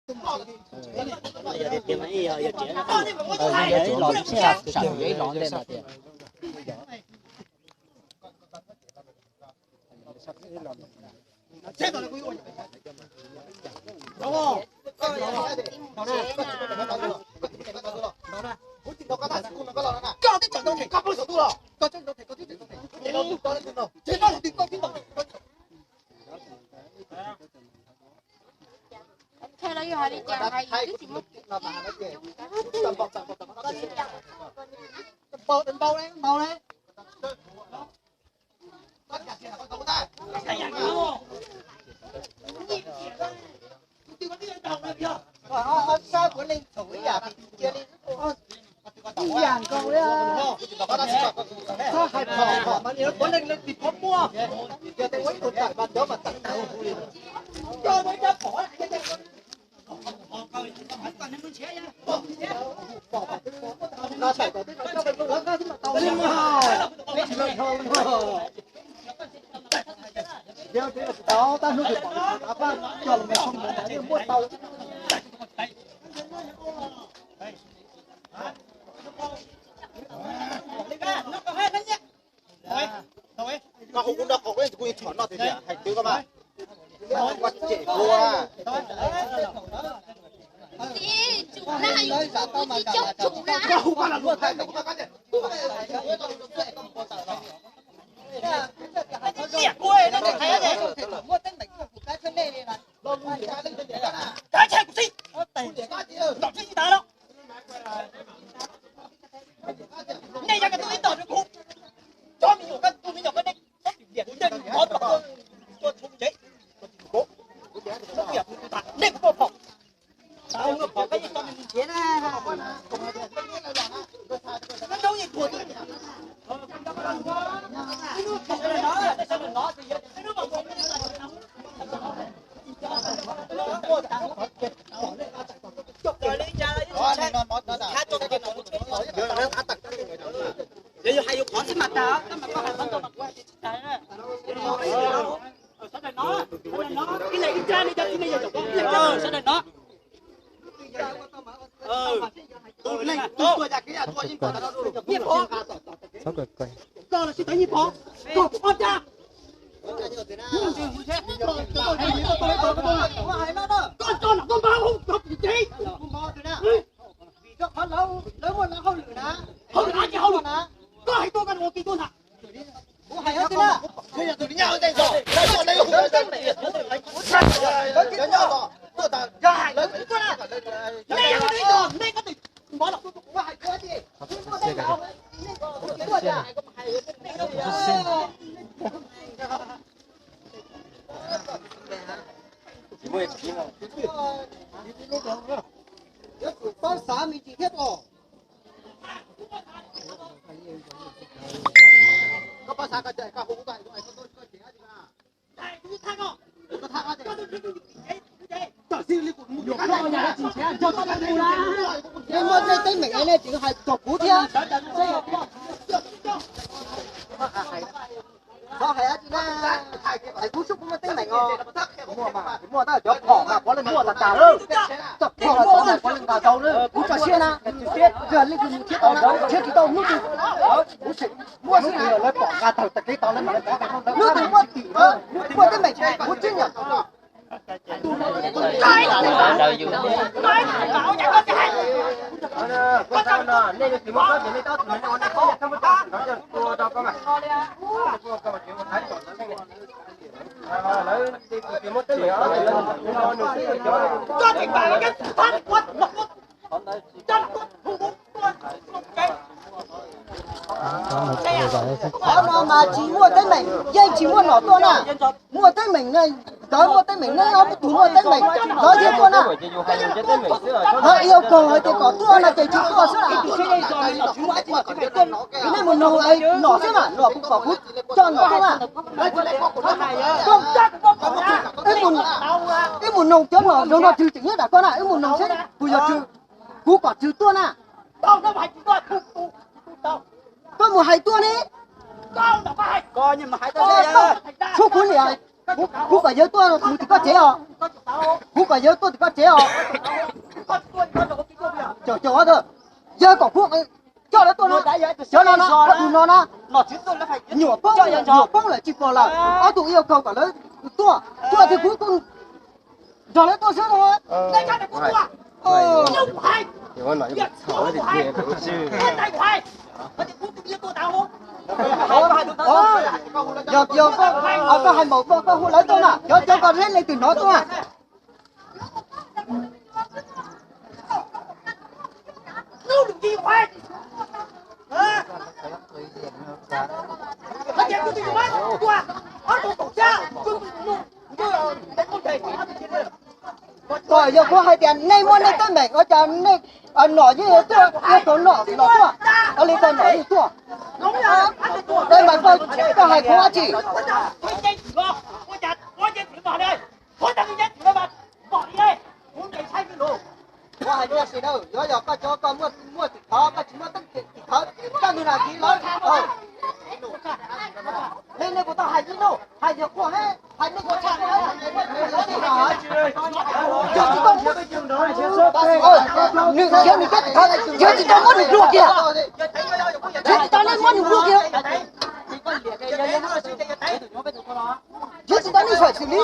Yog tias tias mas ib yog yog tias los ib los ntej no tias. Ib yam nkaus li, txhob hais phom, phom mas nws yuav puav leej leej tis qhov muag. Yog tias ua ib tug tawm mas cov mas tawm tawm hu li. Tau tab hnub twg pom tav paj coj los mus muab tau. Koj hu kuv nrog qhov kuv yeej tsis kuj yeej txhom noj tiag tiag hais twv koj mas. Koj cem kuv. Koj hu koj los luag thaij. Kav tsij kuv xib, los tsis tas los. Nej yog koj tub ib tog rau kuv, cov me nyuam koj tub me nyuam koj nej txhob liam kuv tej mov rau tuaj tshuav kuv tsev. Nej kuv tuaj phom, phom koj yeej tso nws mus nrhiav na. Koj zoo yeej thuam. Yog hais yus qhov xwb mas tag, koj mas koj hais qhov ntau mas kuv hais tsis tag. Sawv daws no, ib leeg ib tsab li cov txiv neej yog cov phooj ywg sawv daws no. Tus neeg tus tuag yam kev yam tua yeej tau nyiaj pov. Koj los sib tau nyiaj pov, koj kuv ob tsab. Koj tso nom koj npab hu tau pum tsev. Vim rau qhov lawv muaj lawv hauj lwm na, hauj lwm dab tsi hauj lwm na, koj hais tuaj koj ua tij tuaj ntag. Kuv hais nej, nej, nej, Yuav tsum paub xav me ntsis thiab os. Koj paub xav koj cov koj hu koj hu koj cem dab tsi na? Nej muaj tej teeb meem nej tseem hais txog kuv thiab. Txhob hais dab tsi na, hais kuv xwb kuv muaj teeb meem os. Muaj mas muaj tab cov phom mas puav leej muaj tas tas lawm. Cov phom mas puav leej tas tau lawm. Kuv tso siab na, tso siab, yog leej twg mus thiab tau na, thiab tsis tau hnub twg, muaj hnub twg lawv pom nqa tawg tag kev tau lawv mam li pom. Hnub twg muaj tim, muaj teeb meem kuv tseeb yom. Qhov no mas tsis muaj teeb meem, yeej tsis muaj nom tuaj na. Muaj teeb meem, nkawd muaj teeb meem, neb ob tug muaj teeb meem, nkawd thiaj tuaj na. Ho yêu cầu hais tias kom tuaj no ces tsis tuaj xwb. Nej mus nug nom xwb mas, nom kuv pom kuv coj nom tuaj mas. Wb mus nug cov nom zoo no True tseem nyob nram koj na, wb mus nug seb puas yog True, kuv kom True tuaj na. Koj mus hais tuaj ne. Tshuav kuv liam. Kuv kom yawg tuaj mus tim koj tsev os. Kuv kom yawg tuaj tim koj tsev os. Caum caum, yawg kom kuv coj lawv tuaj no, cov no na, ob tug no na, nyuam poob, nyuam poob lawm tsis pom lawm. Ob tug ib yam kaug kom lawv tuaj, tuaj tias kuv nrog lawv tuaj xwb no. Yog yog koj hais npaum ko koj hu lawv tuaj na, cov cov koj leb leej twg hnov tuaj. Koj yog kuv hais tias nej muaj nej teeb meem ua cas nej nom yeej tuaj, ua tau nom los tuaj, ua li tau nom yeej tuaj. Ua mas koj hais kuv dab tsi? Kuv hais tias, yuav yog koj cov koj muaj muaj tim khawv, koj tsis muaj teeb tim khawv, koj ntug nas kiv lawv. Nej nej kuv tau hais ib nub, hais tias quaj hab, hais nej kuv tshaj quaj hab. Yog tsis tau, nws khiav nws peb tim khawv, yog tsis tau muab nws pluag kiag, yog tsis tau nej muab nws pluag kiag. Yog tsis tau nej sawm xws li.